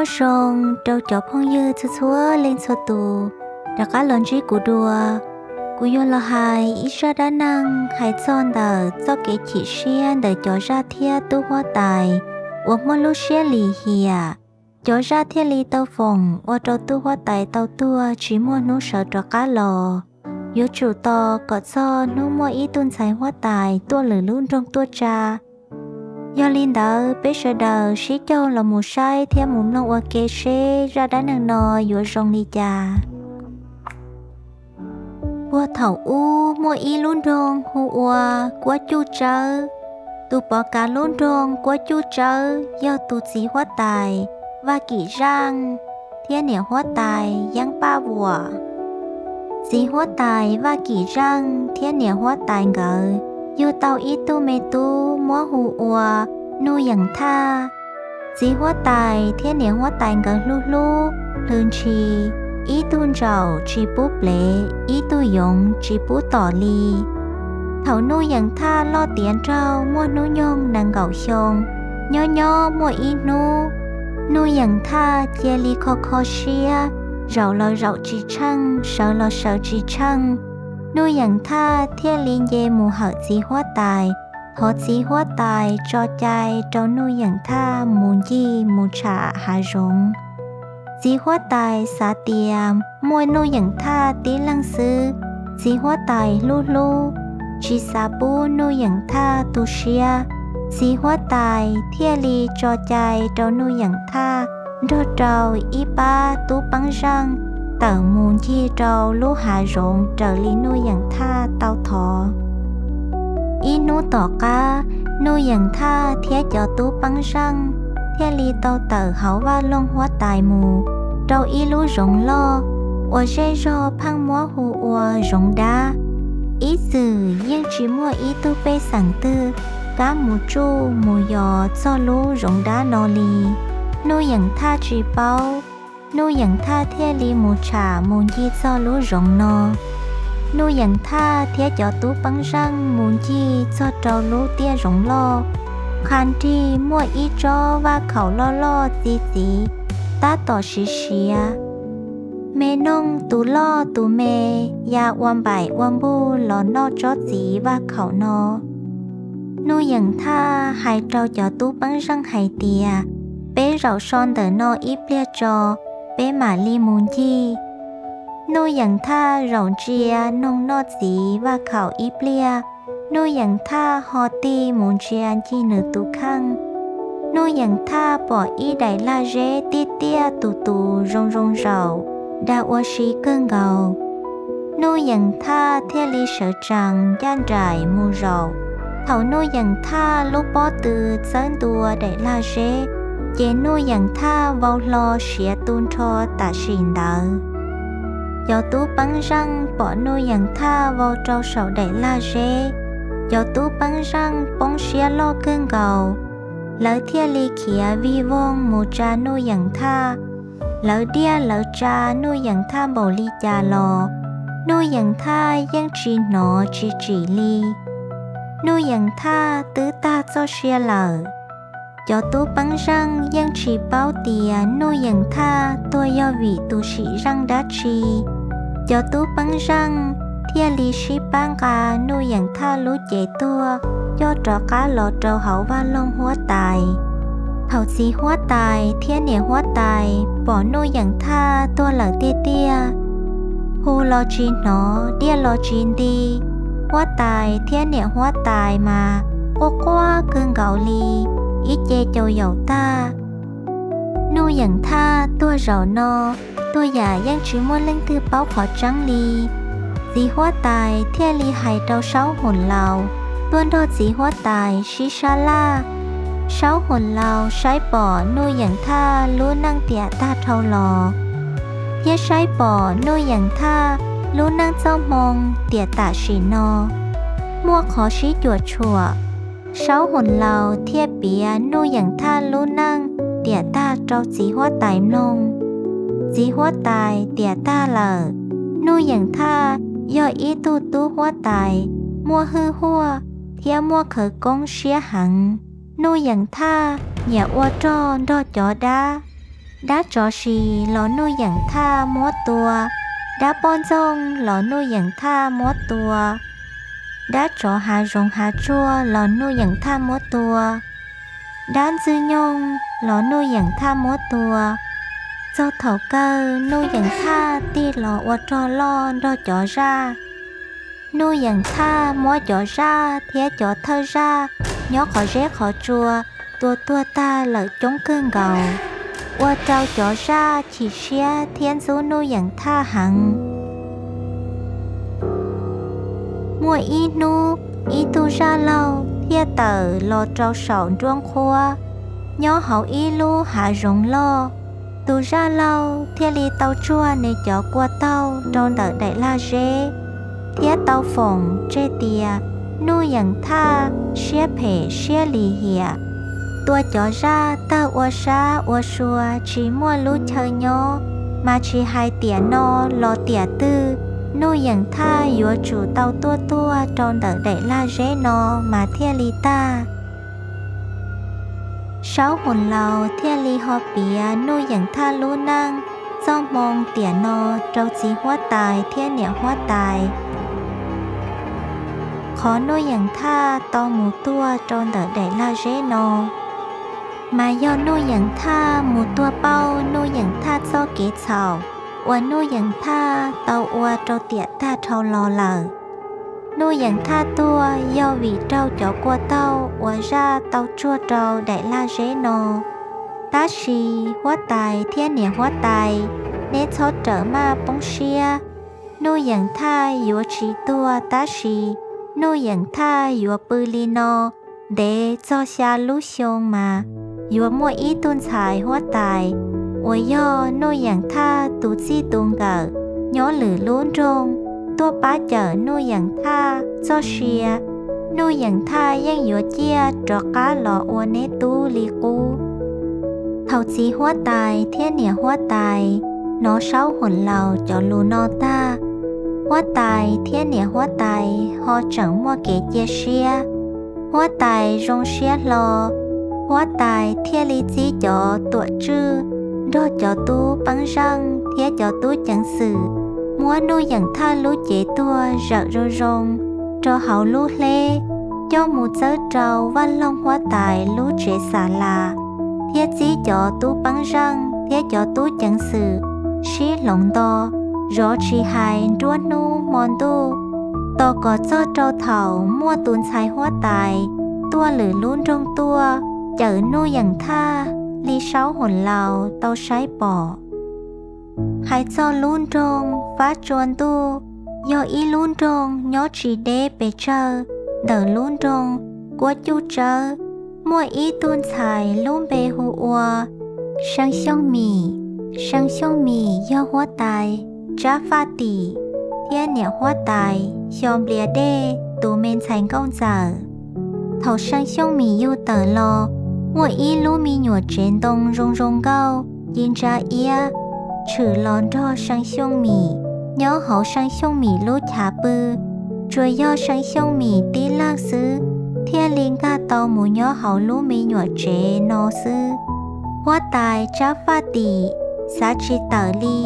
Nyob zoo rau cov phooj ywg txhua txhua leej txhua tus, rov qab los ntsib kuv dua. Kuv yuav los hais ib zaj dab neeg hais txog ntawm txoj kev chim siab ntawm cov zaj thiab tub huab tais uas muaj lub siab lim hiam. Cov zaj thiaj li tau foom ua rau tub huab tais tau tuag tsis muaj hnub sawv rov qab los. Yuav tsum tos kom txog hnub muaj ib tug ntxhais huab tais tuaj lwm lub nroog tuaj tsa. Yog li ntawd peb sawv daws sib caug los mus saib thiab mus mloog ua ke seb zaj dab neeg no yuav zoo li cas. Puag thaum ub muaj ib lub nroog hu ua Kuab Cuj Tsawb. Tus pov kav lub nroog Kuab Cuj Tsawb yog tus txiv huab tais Vaj Kim Zaj thiab niam huab tais Yeeb Paj Vuam. Txiv huab tais Vaj Kim Zaj thiab niam huab tais nkawd yug tau ib tug me tub muab hu ua Nuj Yeem Thaj. Txiv huab tais thiab niam huab tais nkawd hlub hlub hlws ntshis, ib tug ntsaum tsis pub plev, ib tug yoov tsis pub tom li. Thaum Nuj Yeem Thaj loj tiav nraug muaj hnub nyoog nees nkaum xyoo, nyob nyob muaj ib hnub, Nuj Yeem Thaj cia li kho kho siab, zaum los zaum tsis tsheej, sawv los sawv tsis tsheej. Nuj Yeem Thaj thiaj li nce mus hawm txiv huab tais, thov txiv huab tais tso cai rau Nuj Yeem Thaj mus ncig mus tsham hav zoov. Txiv huab tais xav tias muaj Nuj Yeem Thaj tib leeg xwb, txiv huab tais hlub hlub, tsis xav pub Nuj Yeem Thaj tu siab. Txiv huab tais thiaj li tso cai rau Nuj Yeem Thaj nrog rau ib pab tub peeb zeej tawm mus ncig rau lub hav zoov raws li Nuj Yeem Thaj tau thov. Ib hnub tom qab, Nuj Yeem Thaj thiab cov tub peeb zeej thiaj li tau tawm hauv vaj loog huab tais mus rau ib lub zoov loj uas zej zog pheej muab hu ua Zoov Dab. Ib txwm yeej tsis muaj ib tug pej xeem twg kam mus tsuj mus yos txog lub Zoov Dab no li. Nuj Yeem Thaj tsis paub, Nuj Yeem Thaj thiaj li mus tsham mus ncig txog lub zoov no. Nuj Yeem Thaj thiab cov tub peeb zeej mus ncig txog rau lub tiaj zoov loj, qha nrig muaj ib tsob vaj khaum loj loj txi txiv tab tom siav siav. Me noog tus loj tus me ya ua npaim ua npug los noj tsob txiv vaj khaum no. Nuj Yeem Thaj hais rau cov tub peeb zeej hais tias, peb zaum so ntawm no ib pliag tso, peb mam li mus ncig. Nuj Yeem Thaj zaum ntsia noog noj txiv vaj khaum ib pliag, Nuj Yeem Thaj ho tig mus ntsia ncig nws tus kheej. Nuj Yeem Thaj pom ib daim lag zeb tiaj tiaj tus tus zoo zoo zaum, dag ua si kawg nkaus. Nuj Yeem Thaj thiaj li sawv tsees ncaj nraim mus zaum. Thaum Nuj Yeem Thaj lub pob tw txawb ntua daim lag zeb, ces Nuj Yeem Thaj vau hlo siav tu nrho tam sim ntawd. Cov tub peeb zeej pom Nuj Yeem Thaj vau rau saum daim lag zeb, cov tub peeb zeej poob siab loj kawg nkaus, lawv thiaj li khiav vij voog mus tsa Nuj Yeem Thaj. Lawv diaj lawv tsa Nuj Yeem Thaj npaum li cas los Nuj Yeem Thaj yeej tsis hnov tsis tsim li. Nuj Yeem Thaj twb tag txoj sia lawm. Cov tub peeb zeej yeej tsis paub tias Nuj Yeem Thaj tuag yog vim tus sim zeej dab tsi. Cov tub peeb zeej thiaj li sib pab nqa Nuj Yeem Thaj lub cev tuag coj rov qab los rau hauv vaj loog huab tais. Thaum txiv huab tais thiab niam huab tais pom Nuj Yeem Thaj tuag lawm tiag tiag, hu los tsis hnov, diaj los tsis nti, huab tais thiab niam huab tais mas quaj quaj kawg nkaus li, ib ce caus yaum tag. Nuj Yeem Thaj tuag zaum no, tuag yam yeej tsis muaj leej twg paub qhov tseeb li. Txiv huab tais thiaj li hais rau Saub Hoom Laus tuaj nrog txiv huab tais sib sab laj. Saub Hoom Laus saib pom Nuj Yeem Thaj lub neej tiam tag dhau los, thiab saib pom Nuj Yeem Thaj lub neej txoj hmoo tiam tam sim no muaj qhov sib cuam tshuam. Saub Hoom Laus thiaj piav Nuj Yeem Thaj lub neej tiam tag rau txiv huab tais mloog. Txiv huab tais tiam tag lawm, Nuj Yeem Thaj yog ib tug tub huab tais muaj hwj huaj thiab muaj khawv koob siab heev. Nuj Yeem Thaj nyiam ua rog nrog cov dab, Dab tsov si los Nuj Yeem Thaj muab tua, dab poj ntxoog los Nuj Yeem Thaj muab tua, dab tsov hav zoov hav tsuag los Nuj Yeem Thaj muab tua, dab ntxwg nyoog los Nuj Yeem Thaj muab tua. Txog thaum kawg Nuj Yeem Thaj tig los ua rog loj nrog cov zaj. Nuj Yeem Thaj muab cov zaj thiab cov thawj zaj nyob qhov zeb qhov tsua tua tuag tag lawm coob kawg nkaus, ua rau cov zaj chim siab thiab ntxub Nuj Yeem Thaj heev. Muaj ib hnub, ib tug zaj laug thiaj tawm los rau saum nruab nqhuab, nyob hauv ib lub hav zoov loj. Tus zaj laug thiaj li tau tsuag nws cov kua taug rau ntawm daim lag zeb, thiab tau foom tseg tias Nuj Yeem Thaj siab phem siab lim hiam, tua cov zaj tawg ua sab ua sua tsis muaj lub chaw nyob, mas tsis hais tiam no los tiam twg, Nuj Yeem Thaj yuav tsum tau tuaj tuag rau ntawm daim lag zeb no mas thiaj li tag. Saub Hoom Laus thiaj li ho piav Nuj Yeem Thaj lub neej txoj hmoo tiam no rau txiv huab tais thiab niam huab tais. Qhov Nuj Yeem Thaj tau mus tuag rau ntawm daim lag zeb no, mas yog Nuj Yeem Thaj mus tuag pauj Nuj Yeem Thaj txoj kev txhaum uas Nuj Yeem Thaj tau ua rau tiam tag dhau los lawm. Nuj Yeem Thaj tuag yog vim raug cov kua taug uas zaj tau tsuag rau daim lag zeb no. Tab sis huab tais thiab niam huab tais, neb txhob rawm maj poob siab. Nuj Yeem Thaj yuav tsis tuag tab sis Nuj Yeem Thaj yuav pw li no ntev txog xya lub xyoo mas yuav muaj ib tug ntxhais huab tais uas yog Nuj Yeem Thaj tus txij tus nkawm nyob lwm lub nroog tuaj pab cawm Nuj Yeem Thaj txoj sia. Nuj Yeem Thaj yeej yuav ciaj rov qab los ua neb tub li qub. Thaum txiv huab tais thiab niam huab tais hnov Saub Hoom Laus cov lus no tag, huab tais thiab niam huab tais ho tseem muaj kev cia siab. Huab tais zoo siab hlo, huab tais thiaj li txib cov tuam tswj nrog cov tub peeb zeej thiab cov tub ceev xwm muab Nuj Yeem Thaj lub cev tuag zawm zoo zoo rau hauv lub hleb, coj mus txawb rau Vaj Loog huab tais lub tsev xa las, thiab txib cov tub peeb zeej thiab cov tub ceev xwm sib hloov nto, zov tsis hais nruab hnub hmo ntuj, tos kom txog rau thaum muaj tus ntxhais huab tais tuaj lwm lub nroog tuaj cawm Nuj Yeem Thaj li Saub Hoom Laus tau saib pom. Hais txog lub nroog Fab Tsua Ntuj, yog ib lub nroog nyob tsis deb pes tsawg ntawm lub nroog Kuab Cuj Tsawb, muaj ib tug ntxhais lub npe hu ua See Xyooj Mim. See Xyooj Mim yog huab tais Tsab Faj Tim thiab niam huab tais Xyo Nplias Dej tus me ntxhais nkauj ntxawm. Thaum See Xyooj Mim yug tawm los, muaj ib lub me nyuam tsev ntoo zoo zoo nkauj ci ntsa iab tshwm los nrog See Xyooj Mim nyob hauv See Xyooj Mim lub chav pw. Tsuas yog See Xyooj Mim tib leeg xwb thiaj li nkag tau mus nyob hauv lub me nyuam tsev no xwb. Huab tais Tsab Faj Tim xav tsis tawm li,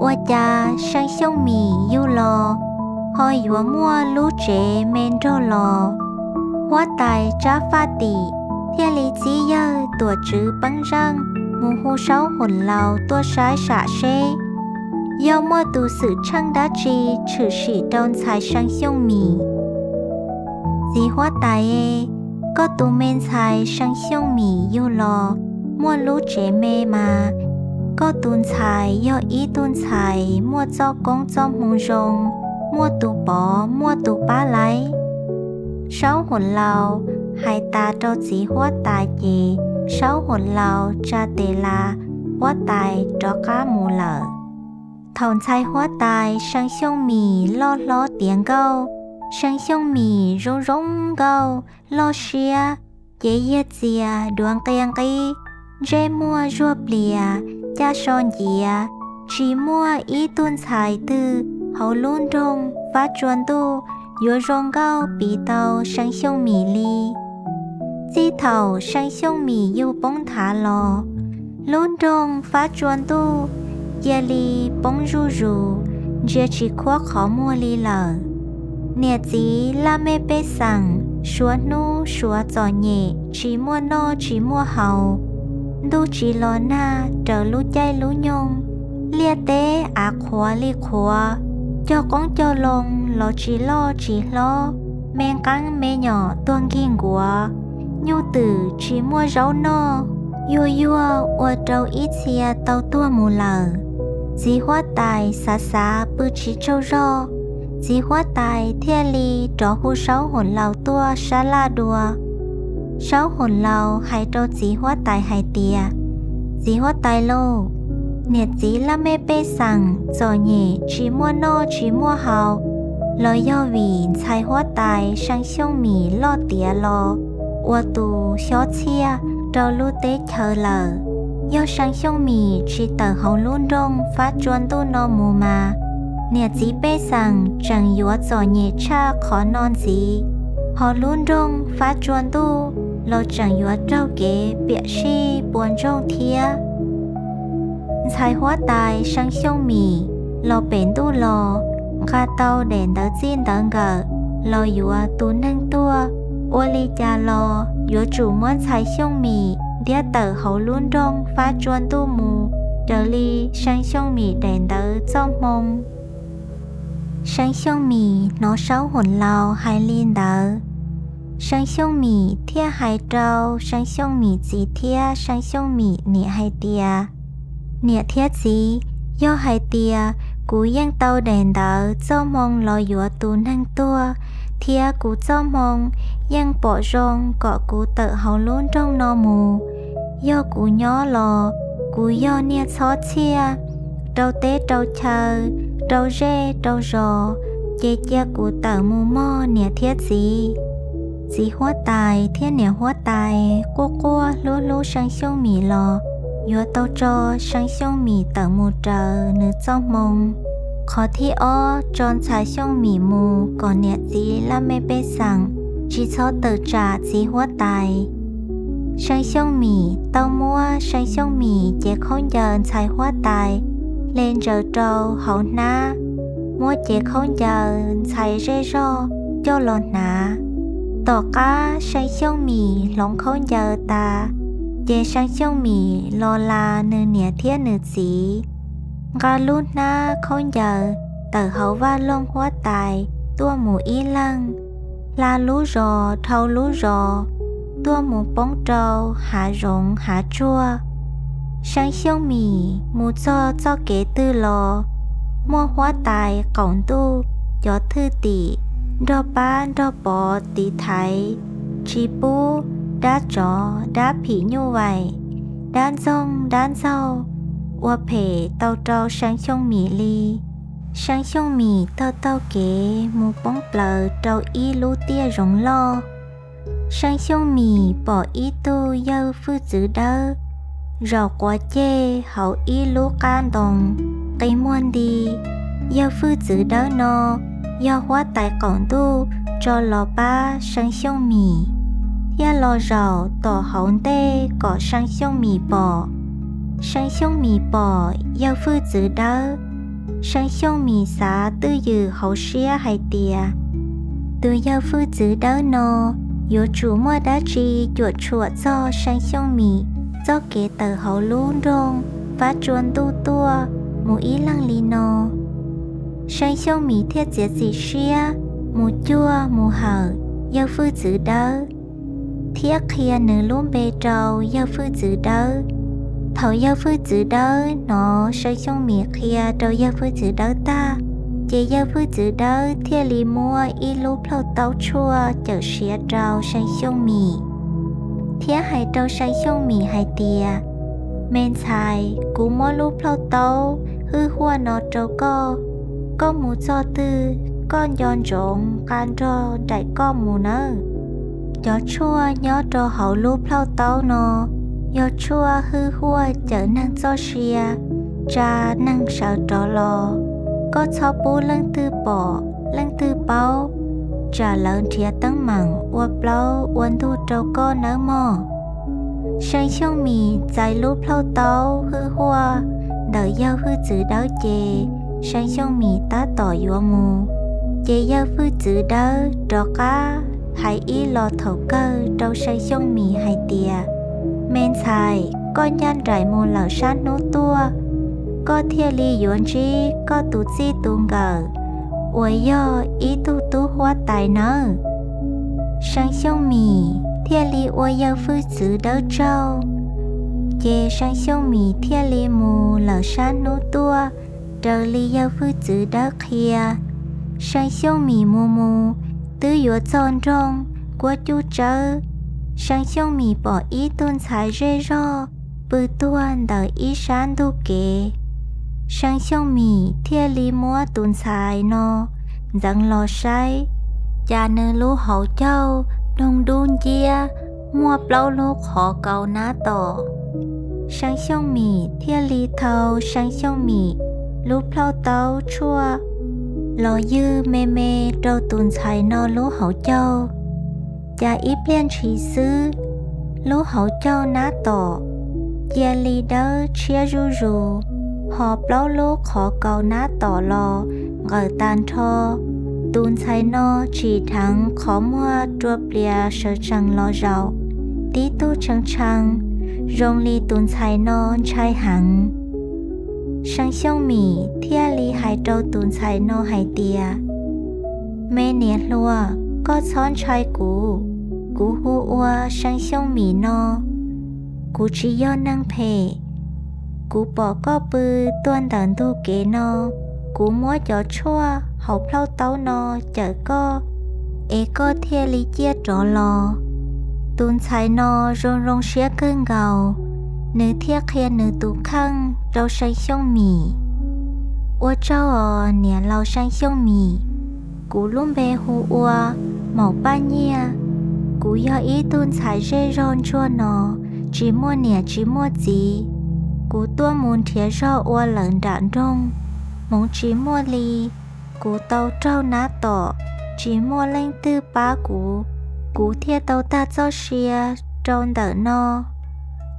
ua cas See Xyooj Mim yug los ho yuav muaj lub tsev me nrog los. Huab tais Tsab Faj Tim thiaj li txib yawg tuam tswv Peeb Zeej mus hu Saub Hoom Laus tuaj saib sam seb yog muaj tus xwm txheej dab tsi tshwm sim rau ntxhais See Xyooj Mim. Txiv huab tais, koj tus me ntxhais See Xyooj Mim yug los muaj lub tsev me mas, koj tus ntxhais yog ib tug ntxhais muaj txoj koob txoj hmoo zoo, muaj tus pov muaj tus pab laiv. Saub Hoom Laus hais tas rau txiv huab tais ces Saub Hoom Laus tsa tes las, huab tais rov qab mus lawm. Thaum ntxhais huab tais See Xyooj Mim loj hlob tiav nkauj, See Xyooj Mim zoo zoo nkauj loj siab, cev yiag txias duav nqia nqib, ntsej muag zuag plias, caj so nciav, tsis muaj ib tug ntxhais twg hauv lub nroog Fab Tsua Ntuj yuav zoo nkauj piv tau See Xyooj Mim li. Txij thaum See Xyooj Mim yug poob nthav los, Lub nroog Fab Tsua Ntuj cia li poob zuj zus, ntsia tsis khuab qhov muag li lawm. Niam txiv laj mej pej xeem suav hnub suav txom nyem tsis muaj noj tsis muaj haus, ntuj tsis los nag raws lub caij lub nyoog, liaj teb av qhuav li qhuav, cog qoob cog loo los tsis loj tsis hlob, me nqeeb me nyom tuag nkig nkuav, nyuj twm tsis muaj zaub noj, yuag yuag ua rau ib txhia tau tuag mus lawm. Txiv huab tais xav xav pw tsis tsaug zog, txiv huab tais thiaj li rov hu Saub Hoom Laus tuaj sab laj dua. Saub Hoom Laus hais rau txiv huab tais hais tias, Txiv huab tais lauj, niam txiv laj mej pej xeem txom nyem tsis muaj noj tsis muaj haus, los yog vim ntxhais huab tais See Xyooj Mim loj tiav los ua tus xyob txhiaj rau lub teb chaws lawm. Yog See Xyooj Mim tsis tawm hauv lub nroog Fab Tsua Ntuj no mus mas, niam txiv pej xeem tseem yuav txom nyem tshaj qhov no ntxiv, hos lub nroog Fab Tsua Ntuj los tseem yuav raug kev piam sij puas ntsoog thiab. Ntxhais huab tais See Xyooj Mim los pem ntuj los, nqa tau daim ntawv txij ntawv nkawm los yuav tus neeg tuaj, ua li cas los yuav tsum muab ntxhais Xyooj Mim ntiab tawm hauv lub nroog Fab Tsua Ntuj mus raws li See Xyooj Mim daim ntawv txoj hmoo. See Xyooj Mim hnov Saub Hoom Laus hais li ntawd, See Xyooj Mim thiaj hais rau See Xyooj Mim txiv thiab See Xyooj Mim niam hais tias, Niam thiab txiv, yog hais tias kuv yeej tau daim ntawv txoj hmoo los yuav tus neeg tuag, thiab kuv txoj hmoo yeej pom zoo kom kuv tawm hauv lub nroog no mus, yog kuv nyob los kuv yog niag txhob txhiaj rau teb rau chaw, rau zej rau zos, ces cia kuv tawm mus mog niam thiab txiv. Txiv huab tais thiab niam huab tais quaj quaj hlub hlub See Xyooj Mim los yuav tau tso See Xyooj Mim tawm mus raws nws txoj hmoo. Qhov thib ob tso ntxhais Xyooj Mim mus kom niam txiv laj mej pej xeem tsis txhob tawm tsam txiv huab tais. See Xyooj Mim tau muab See Xyooj Mim cev khaub ncaws ntxhais huab tais hle ntsaws rau hauv hnab, muab cev khaub ncaws ntxhais zej zog coj los hnav. Tom qab See Xyooj Mim hloov khaub ncaws tas, ces See Xyooj Mim los las nws niam thiab nws txiv, nqa lub hnab khaub ncaws tawm hauv vaj loog huab tais tuaj mus ib leeg, hla lub zos dhau lub zos, tuaj mus poob rau hav zoov hav tsuag. See Xyooj Mim mus txog txoj kev twg los muaj huab tais qaum ntuj cov thwj tim nrog pab nrog pov tiv thaiv, tsis pub dab tsov dab phim nyuj vais, dab ntxoog dab ntxaug ua phem tau rau See Xyooj Mim li. See Xyooj Mim taug taug kev mus poob plaws rau ib lub tiaj zoov loj. See Xyooj Mim pom ib tug yawg hwj txwv dawb zaum quav ceg hauv ib lub qab ntoo qi muag nti. Yawg hwj txwv dawb no yog huab tais qaum ntuj tso los pab See Xyooj Mim, thiaj los zaum tom hauv ntej kom See Xyooj Mim pom. See Xyooj Mim pom yawg hwj txwv dawb, See Xyooj Mim xav twj ywm hauv siab hais tias, tus yawg hwj txwv dawb no yuav tsum muaj dab tsi cuam tshuam txog See Xyooj Mim txoj kev tawm hauv lub nroog Fab Tsua Ntuj tuaj mus ib leeg li no. See Xyooj Mim thiaj txiav txim siab mus cuag mus hawm yawg hwj txwv dawb, thiab qhia nws lub npe rau yawg hwj txwv dawb. Thaum yawg hwj txwv dawb hnov See Xyooj Mim qhia rau yawg hwj txwv dawb tag, ces yawg hwj txwv dawb thiaj li muab ib lub plhaub taub tshuaj cawm siav rau See Xyooj Mim, thiab hais rau See Xyooj Mim hais tias, me ntxhais, kuv muab lub plhaub taub hwj huaj no rau koj, koj mus txog twg koj nco ntsoov nqa nrog nraim koj mus nawb. Cov tshuaj nyob rau hauv lub plhaub taub no yog tshuaj hwj huaj cawm neeg txoj sia, tsa neeg sawv rov los. Koj txhob pub leej twg pom leej twg paub, tsam lawv nrhiav teeb meem ua plaub ua ntug rau koj nawb mog. See Xyooj Mim txais lub plhaub taub hwj huaj ntawm yawg hwj txwv dawb ces See Xyooj Mim tab tom yuav mus, ces yawg hwj txwv dawb rov qab hais ib los thaum kawg rau See Xyooj Mim hais tias, Me ntxhais, koj ncaj nraim mus lawm sab hnub tuaj, koj thiaj li yuav ntsib koj tus txij tus nkawm uas yog ib tug tub huab tais nawb. See Xyooj Mim thiaj li ua yawg hwj txwv dawb tsaug, ces See Xyooj Mim thiaj li mus lawm sab hnub tuaj raws li yawg hwj txwv dawb qhia. See Xyooj Mim mus mus twb yuav txog nroog Kuab Cuj Tsawb, See Xyooj Mim pom ib tug ntxhais zej zog pw tuag ntawm ib sab ntug kev. See Xyooj Mim thiaj li muab tus ntxhais no ntxeev los saib, cas nws lub hauv caug doog dub nciab, muaj plaub lub qhov kaus nab tom. See Xyooj Mim thiaj li thau See Xyooj Mim lub plhaub taub tshuaj los ywg me me rau tus ntxhais no lub hauv caug. Cas ib pliag ntshis xwb, lub hauv caug nab tom cia li dawb tshiab zuj zus, ho plaub lub qhov kaus nab tom los nqawm tas nrho. Tus ntxhais no tsim dheev qhov muag rua plias sawv tsees los zaum, tib tug tshee tshee, zoo li tus ntxhais no ntshai heev. See Xyooj Mim thiaj li hais rau tus ntxhais no hais tias, Me niam hluas, koj txhob ntshai kuv. Kuv hu ua See Xyooj Mim no, kuv tsis yog neeg phem. Kuv pom koj pw tuag ntawm ntug kev no, kuv muab cov tshuaj hauv plhaub taub no cawm koj, es koj thiaj li ciaj rov los. Tus ntxhais no zoo zoo siab kawg nkaus, nws thiaj qhia nws tus kheej rau See Xyooj Mim. Ua tsaug os niam laus See Xyooj Mim, kuv lub npe hu ua Maum Paj Nyiaj. Kuv yog ib tug ntxhais zej zog ntsuag no, tsis muaj niam tsis muaj txiv. Kuv tuaj mus nrhiav zog ua lawm nram nroog, hmoov tsis muaj li. Kuv tau raug nab tom, tsis muaj leej twg pab kuv, kuv thiaj tau tag txoj sia rau ntawm no.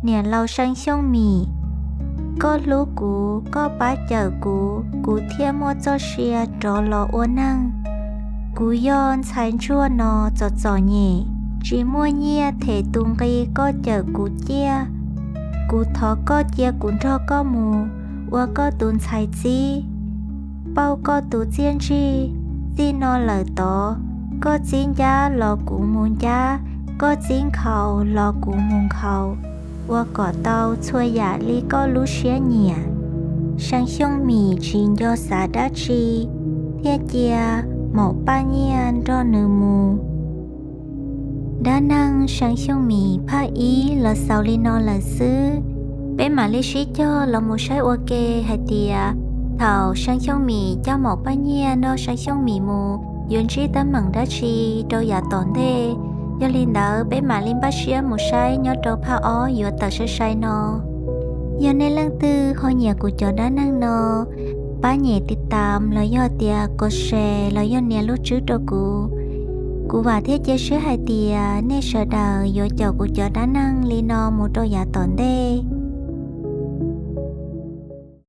Niam laus See Xyooj Mim, koj hlub kuv, koj pab cawm kuv, kuv thiaj muaj txoj sia rov los ua neeg. Kuv yog ntxhais ntsuag no txom txom nyem, tsis muaj nyiaj them tus nqi koj cawm kuv ciaj. Kuv thov koj cia kuv nrog koj mus ua koj tus ntxhais txib, pauj koj tus txiaj ntsig. Txij no lawm tod, koj txib ncab los kuv mus ncab, koj txib nkhaus los kuv mus nkhaus, ua kom tau txhua yam li koj lub siab nyiam. See Xyooj Mim tsis nco xav dab tsi, thiaj cia Maum Paj Nyiaj nrog nws mus. Dab neeg See Xyooj Mim phaj ib los xaus li no lawm xwb. Peb mam li sib cog los mus saib ua ke hais tias thaum See Xyooj Mim coj Maum Paj Nyiaj nrog See Xyooj Mim mus yuav ntsib teeb meem dab tsi rau yav tom ntej. Yog li ntawd peb mam li npaj siab mus saib nyob rau phaj ob yuav tawm sai sai no. Yog nej leej twg ho nyiam kuv cov dab neeg no, pab nyem tiv tam los yog tias kos share los yog nias lub tswb rau kuv. Kuv vam thiab cia siab hais tias nej sawv daws yuav caum kuv cov dab neeg li no mus rau yav tom ntej.